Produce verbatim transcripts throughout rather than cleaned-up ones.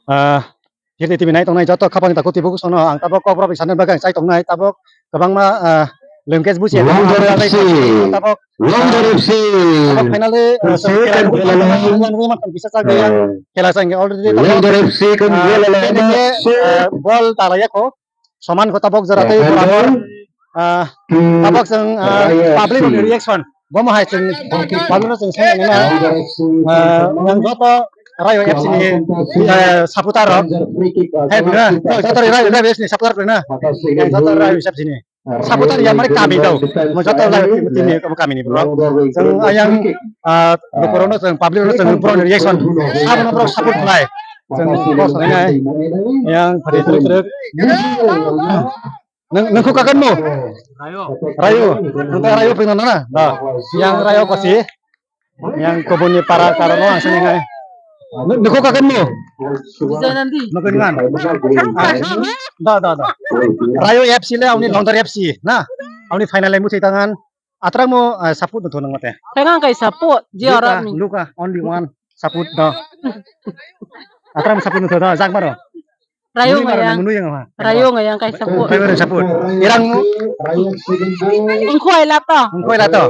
Ah, Hirti T V nai tongnai joto khapang takhuk tibuk sono ang tabok kok borok bai sanai bagwi ang chai tongnai tabok kwbangma, ah, language buji Longdor F C. Tabok Longdor F C. Tabok finally, ah, F C kan khela lai. Yang ni makan bisa saja yang khela sang already tabok. Longdor F C kan ah, khela lai. Ini ke, ah, ball talaya ko. Soman kho tabok jora tei borok, ah, tabok chwng, ah, public ni reaction. Bomo hai chwng public no chwng sai nang nai. Ah, yang joto Rayo F C ni, ah, supporter rok. Hai, bro, joto Rayo, Rayo F C ni supporter rok na. Yang joto Rayo F C ni. Supporter yang mari kami tau. Mo joto Rayo F C ni kami ni bro. Chwng ayang, ah, borok no chwng public no chwng borok ni reaction. Sabo no borok support khlai. Chwng borok sanai nai. Yang phari truk truk. Nang, nang kho kakan mo? Rayo. Rayo. Nang ta Rayo pina na? Da. Yang Rayo kasi. Yang koboni para karono ang sini ngai. Nang, nang kho kakan mo? Bijoy Nandi. Makan ngan. Da, da, da. Rayo F C le, auni Longdor F C na. Auni final le muthai tangan. Atrang mo, eh, support no thonang mate. Thangang kai support, ji Luka, orang ni. Luka, only one support do. Atrang support no thoda, jak maro. Rayo ngayang. Munu yang apa? Rayo ngayang kai support. Rayo ngayang support. Irang mo? Engkho ai lato. Engkho ai lato.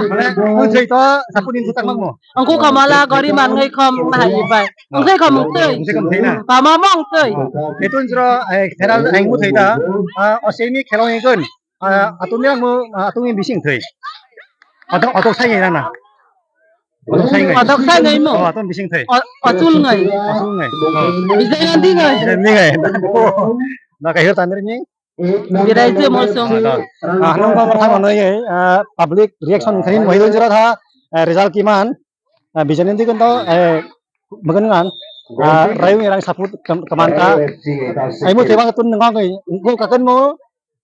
Mane, mo jai to support ni thotak mang mo. Engkho kamala gori man ngai khom mahai bai. Engkho khom tei. Engkho khom tei na. Pama mong tei. Etun jro, eh, khera ang mo thai ta. Ah, osemi khelo ngai kun. Ah, atungni ang mo, ah, atungni bising thwi. Atok, atok sai ngai nana. Atok sai ngai. Atok sai ngai mo. Oh, atungni bising thwi. O-, atul ngai. Atul ngai. Oh. Bijoy Nandi ngai. Bijoy Nandi ngai. Na kahir tanir ni. Birai je mo song. Ah, nang ba thang nai, ah, public reaction khani mohidon jora tha, ah, result kiman. Ah, Bijoy Nandi kan to, eh, makan ngan. Ah, Rayo ngayang support kam-, kamanta. Ai mo tebang tun nang ngai. Ko kakan mo.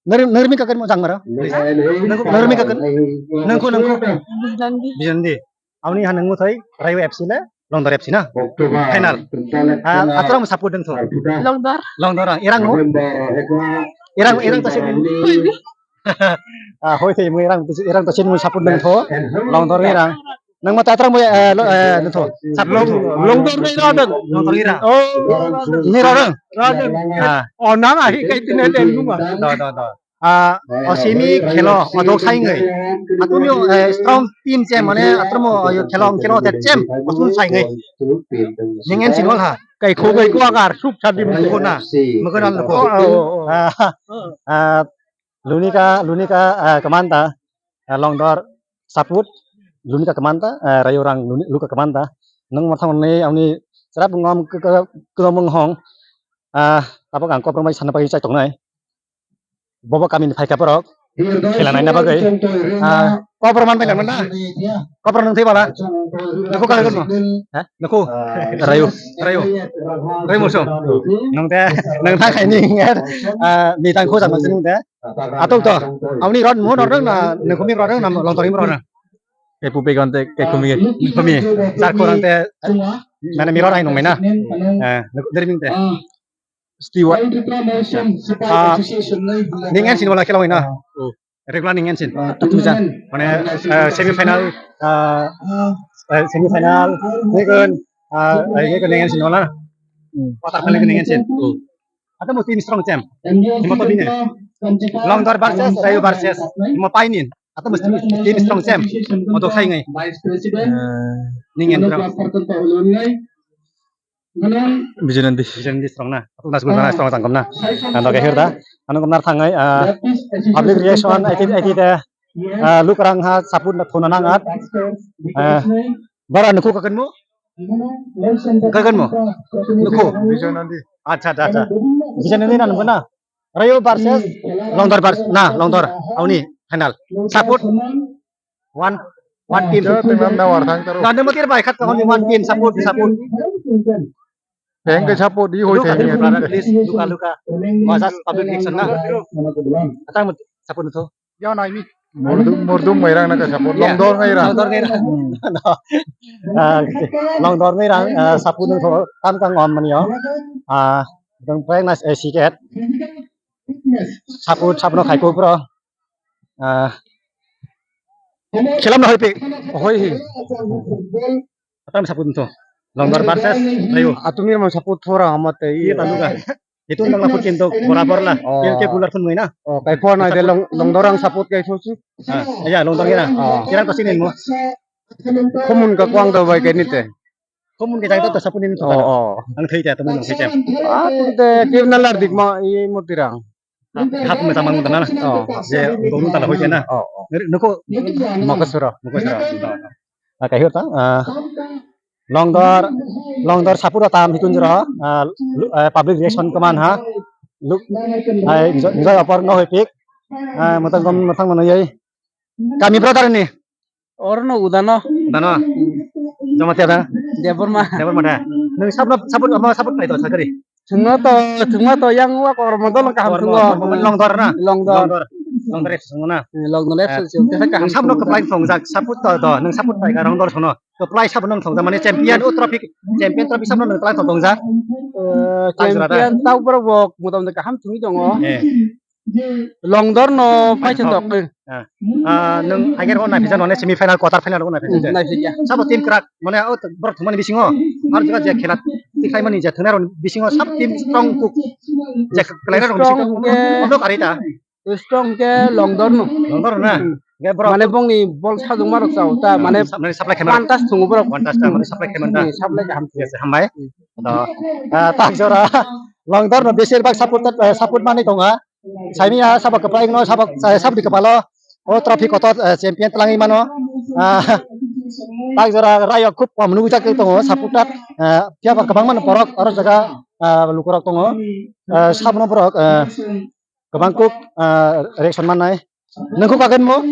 Nari, nari mi kakan mo jang mara. Nari mi kakan. Nangko, nangko. Bijoy Nandi. Bijoy Nandi. Auni ha nangmo thai Rayo F C le, Longdor F C na. Final. Ah, atrang support dang tho. Longdor. Longdor, ah, irang mo. Irang, irang ta sin. Ah, hoi thai mo irang, irang ta sin mo support dang tho. Longdor irang. Nang mata atrang mo, eh, lo, eh, dang tho. Support. Longdor ngai ra dang. Longdor irang. Oh, ngai ra dang. Ra dang. Ah. Oh, nang ahi kai tine den nunga. Do, do, do. Ah, osimi khelo, odok sai ngai. Atumi, eh, strong team che, mane, atramo, oh, khelo, khelo te chem, osun sai ngai. Ningen sinol ha. Kai kho kai ko agar, suk sadi mukho na. Mukho na lukho. Oh, oh, oh. Ah, ah, Lunika, Lunika, ah, kamanta, ah, Longdor support, Lunika kamanta, ah, Rayo rang Luni-, Luka kamanta. Nang mathang ni, amni, serap ngam ke, ke, ke mong hong. Ah, tabok ang kok romai sana pagi chai tongnai. Bobo kami ni phaikha borok khela naina bagwi. Ah, kok borok man bai langmana? Kok borok nung thwi bala? Nukho kala kono? Ha? Nukho? Rayo. Rayo. Rayo mosom. Nung te, nung ta khai ni ngar. Ah, ni tang kho jang nung te. Atok to. Amni rod mo rod na, nukho mi rod na, Longdor mi rod na. Ke pupe gon te, ke kumi, kumi. Sar khorang te, mane mi rod ai nung mai na. Eh, nukho deri ming te. Stewart. Ah, ningen sin wala khela hoina. Oh. Regular ningen sin. Atu jan. Mane, eh, semi final, ah, eh, semi final, ningen, ah, eh, ningen sin wala. Hmm. Quarter final ningen sin. Oh. Atu mo team strong chem. Himo to bine. Longdor versus Rayo versus. Himo painin. Atu mo team strong chem. Mo to sai ngai. Eh, ningen. Bijoy Nandi. Bijoy Nandi strong na. Atung nas guna strong tang kamna. Ando ke hirda. Anu kamnar thangai, ah, public reaction aiti aiti te, ah, lukrang ha support na thona nangat. Ah, bara nukho kakan mo? Kakan mo? Nukho. Bijoy Nandi. Acha, acha, acha. Bijoy Nandi na nukho na. Rayo versus Longdor versus na Longdor. Auni final. Support. One, one team. Jara tenglam na war thang taro. Gande matir bai khat kahon one team support, support. Heng ke support di hoi theng ya. Please, luka, luka. Masas public reaction na. Atang mut support to. Ya nai mi. Mordum, mordum ngai rang na ka support. Longdor ngai rang. Longdor ngai rang. Ah, Longdor ngai rang, ah, support to. Tam kang om mani yo. Ah, dong prank nas eh siket. Support, support no khai ko bro. Ah, khilam na hoi pe, hoi hi. Atam sapun to. Longdor versus Rayu. Atumi mo support thora amate. Iya, taluka. Itu nang laput kintu borabor lah. Oh. Yang ke bular pun main ah. Oh, kai phone ada long long dorang support kai thosu. Ah, ya, Longdor kira. Oh. Kira pasti nih mo. Komun ka kwang da bai kai nite. Komun ke jang to support nih to. Oh, oh. Ang thei ta, temen ang thei ta. Ah, tu de kevna lar dik ma i mo tirang. Hap me tamang ta na. Oh. Je, dong ta la hoi na. Oh, oh. Nere, noko. Mokosura. Mokosura. Ah, kayo ta. Ah, Longdor, Longdor sapura tam hitun jero. Ah, lu- eh, public reaction keman ha. Lu, ai, enjoy, enjoy apor no hoi pik. Ah, motang kom, motang mano yai. Kami brother ni. Oro no udano. Udano. Jamatia da. Debbarma. Debbarma da. Nang sabno support, ama support kai to sakari. Thwngno to, thwngno to yang wa kormo dolo kaham thwngo. Longdor na? Longdor. Longdor. Longdor F C thwngo na? Longdor F C thwngo. Kaham. Nang sabno kwplai thwngjak, support to, to, nang support pai ka Longdor sono. Kwplai sabno thwngjak, mane champion o trophy, champion trophy sabno nang kwplai thwngjak. Eh, champion tau borok bo motamoti kaham thwngwi tongo. Eh. Longdor no paithok. Ah, ah, nung ager o naipijak mane semi final, quarter final o naipijak. Hmm, naipijak. Sabo team kwrak mane o borok thumani bisingo. Ar jaga je khela tikhlai mani je thwngnairok bisingo sab team strong kuk. Je khelainairok bisingo. Strong ke, ondo kari ta. Strong ke Longdor no. Longdor na. Hmm. Ge borok mane bongni bol sajwk marok chao ta, mane sa-, mane supply khaima. One touch thungo borok. One touch ta, mane supply khaima ta. Hmm, supply kaham. Yes, hambai. Hmm. To, ah, tak jora Longdor no besir bak support, eh, support mani tonga. Saimia sabak kwplai no sabak, eh, sabni kwpalo o trophy kotor, eh, champion twlangwi mano. Ah, tak jora Rayok khub kom nukjak tongo supporter, eh, phiya ba kwbangma borok oro jaga, ah, lukurok tongo. Eh, sabno borok, eh, kwbang kuk, ah, reaction mannai. Nangkuk agenmo?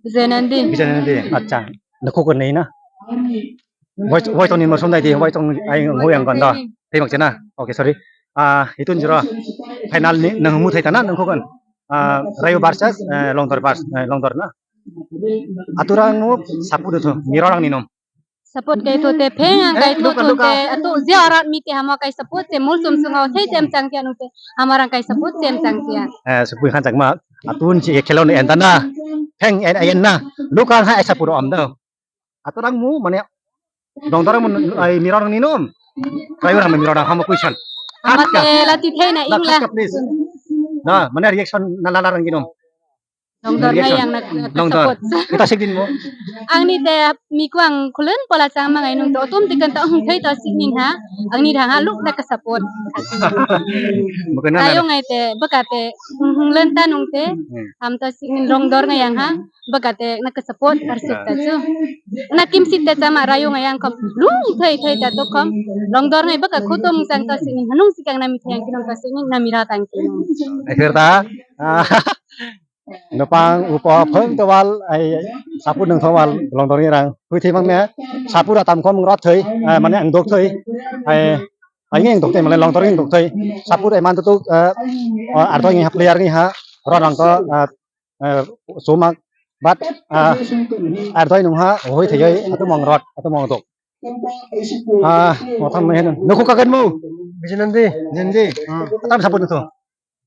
Bijainandi. Bijainandi, acha. Nangkuk nei na? Wai, wai tongni mosong dai di, wai tong ai ngui ang gondo. Tei mak chena. Okay, sorry. Ah, itun jero final ni nang muthai tana nangkuk an. Ah, Rayu versus, eh, Longdor versus, eh, Longdor na. Aturang no sapu de tho, mirorang ni nom. Support kai tho te pheng ang kai tho tho te atu je arat mi te hamo kai support te mul sum sungo thei tem chang tia nu te hamarang kai support tem chang tia. Eh, support khan chang ma atun chi khelo ne enda na pheng en en na lukang ha support om da. Atorang mu mane dongdorang mu ai mirorang ni nom. Kai ora mirorang hamo question. Ama te lati thei na ingla. Please. Na mane reaction na la la rang ginom. Nongdor nai yang nak support. Kita sik din mo. Ang ni de miku ang khulun pola chang mangai nung to tum tikan to hung thai to sik nin ha. Ang ni dang ha luk nak support. Ayong ai te baka te hung len ta nung te. Ham to sik nin rong dor ngai yang ha. Baka te nak support arsuk ta chu. Na kim sik te chama rayong ai ang kom lung thai thai ta to kom. Rong dor ngai baka khutum chang to sik nin hanung sikang nami thai ang kinong to sik nin nami ra tang kinong. Akhir ta. Nopang upo phung towal ai sapur nung thowal longdor ni rang hui thei mang ne sapur atam khom rot thei, eh, mane ang dok thei ai ai nge ang dok thei mane longdor ni dok thei sapur ai man tu, eh, ardoi ngi ha player ngi ha rot rang ko, eh, eh, sumak bat, eh, ardoi nung ha hui thei ai atu mong rot atu mong dok. Ah, motham nai heno. Nokho kagen mo? Bisinandi. Nindi. Hmm. Tam sapur nung tho.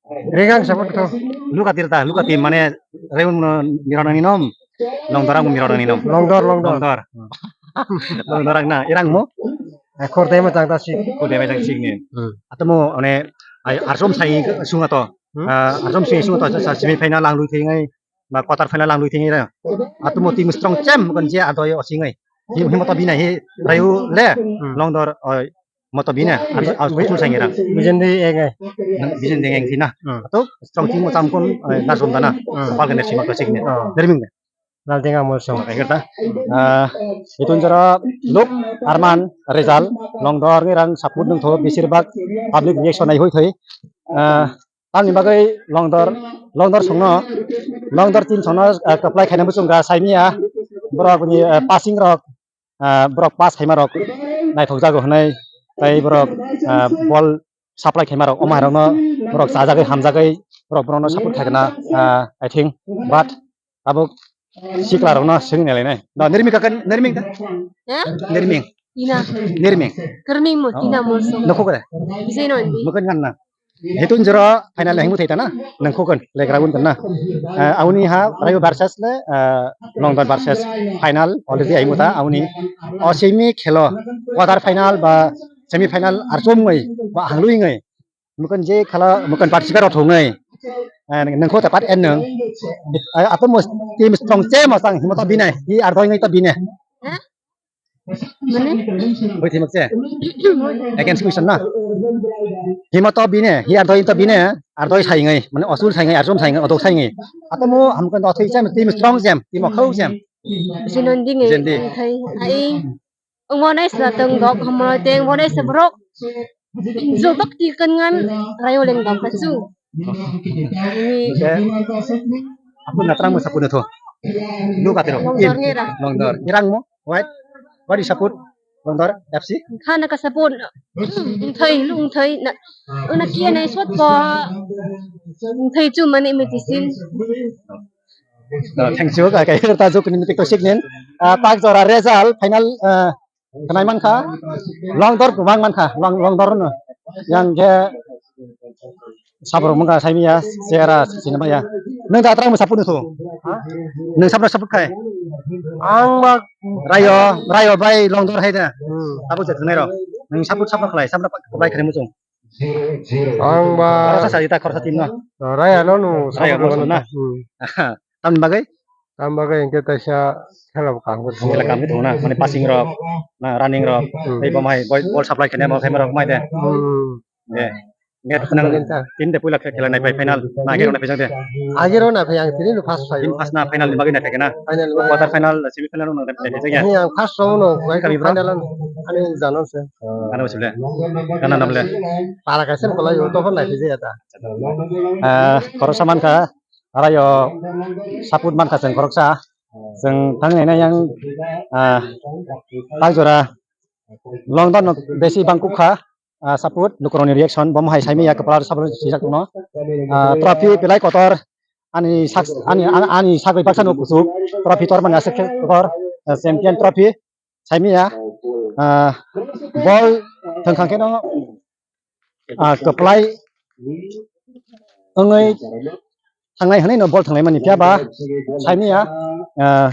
Regang support to. Luka tir ta, luka tir mane reun no mirona ni nom. Longdor ang mirona ni nom. Longdor, longdor. Longdor. Longdor ang na, irang mo? Khor dai ma chang ta sik. Khor dai ma chang sik ni. Hmm. Atomo one ai arsom sai sunga to. Hmm? Ah, arsom sai sunga to sa semi final lang lui thing ai. Ba quarter final lang lui thing ai. Atomo team strong chem kon je ato yo sing ai. Him him to bina he rayu le. Hmm. Longdor oi. Moto bina, abi, ah, kusul sangira. Bijen de enge. Bijen de enge na. Hmm. Ato strong team mo tam kon, eh, na som dana. Hmm. Bal kene sima ko sikne. Hmm. Derming de. Lal tenga mo som. Enge ta. Ah, itun jara lok Arman Rizal Longdor ni rang saput nung tho bisir bak public reaction ai hoi thoi. Ah, tamni bagwi Longdor, Longdor songno, Longdor team songno, ah, kaplai khaina muchung ga saimia. Borok ni, ah, passing rok ah, borok pass khaima rok naithok jago hwnwi tei borok, ah, bol supply khaima rok omo hai rokno borok chajagwi hamjagwi borok borokno support khaikha na, ah, I think but tabuk sikla rokno swngwi nailainai. No, Nirming kaka, Nirming da? Eh? Nirming. Tina. Nirming. Kerming mo, oh. Tina mo so. Nokho kore? Bisai no indi. Mokon kan na? Hitun jora final haimu thaita na, nangkho kan, legra un kan na. Ah, auni ha, Rayo versus le, ah, Longdor versus final already haimu ta, auni. O semi khelo, quarter final ba semi final archom ngai, ba hanglui ngai. Mukon je khala, mukon participate rok thongnai. Ah, nangkho ta part en nang. Ah, apa mos, team strong che mosang, himo ta binai, hi ardoi ngai ta binai. Mane? Hoi thimok che. Against question na. Himo to bine, hi ardoi to bine, ardoi sai ngai, mane osur sai ngai, arsum sai ngai, odok sai ngai. Atomo hamkan to thei chem, team strong chem, team khau chem. Sinondini. Jendi. Thai ai. Ungmo nai sa tong dok hamro teng mo nai sa brok. Jobak ti kan ngan rayo leng dok kasu. Ni. Aku natrang mo sapun to. Lu katero. Longdor ngira. Longdor. Irang mo. What? What is sapun? Longdor F C? Khana ka sapun. Ungthai, lu ungthai na. Una kia nai sot ko. Ungthai chu mane medicine. Ah, thank you, ka, ka, ta jok ni mitik to siknin. Ah, tak jora result final, ah, khnai mankha, Longdor kwbang mankha, Long, Longdor no. Yang khe sabrok mungkha saimaya, sera sinamaya. Nang da trang saput nuthu. Nang sabra saput khai. Ang ba Rayo, Rayo bai Longdor hai da. Hmm. Saput je thangnai rok. Nang saput sapra khlai, sapra bai khlai muchung. Ang ba Khoroksa sa ita khoroksa team no. Raya no no Raya support no no na. Hmm. Tamni bagwi? Tamni bagwi hwnkhe kaisa khela bo kaham khe thwngwi. Khela kaham khe thwngna, mane passing rok, na running rok, hmm, tei bo mai ball, ball supply khainai bo khaima rok mai de. Hmm. De. Nge nang team de puila khe-, khela nai phai final, na age rok nai phai de. Age rok nai phai ang tini no first phai. Team first na final ni bagwi nai phai khe na. Final ni bagwi. Quarter final, semi final rok nang nai phai de ya. Ni ang first round no, kami bro? Final ani jano se. Ano sile. Kana nam le? Para kaisa kolai o, tokon nai phai ya ta. Ah, khoroksa mankha, arayo saput mankha chwng khoroksa. Chwng thang nai yang, ah, tak jora Longdor no besi bangkuk kha, ah, saput lukurokni reaction, bo hai saimaya kwpal saput sijak no. Ah, trophy belai kotor, ani sak, ani, ani, ani sagwi baksa no kuchuk, trophy tor mani aswk khe kotor, ah, champion trophy. Saimaya, ah, ball thwngkhang kheno, ah, kwplai wngwi thangnai hwnwi no ball thwnglaimani, phiya ba saimaya, ah,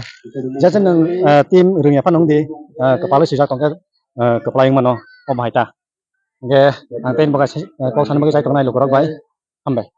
jesa nwng, ah, team rwngya phano wngdi, ah, kwpalwi swijak tongkhe, ah, kwplai wngmano omo hai ta. Hwnkhe ang tei bo kaisa, ah, kok sana bagwi chai tongnai lukurok bai. Hambai.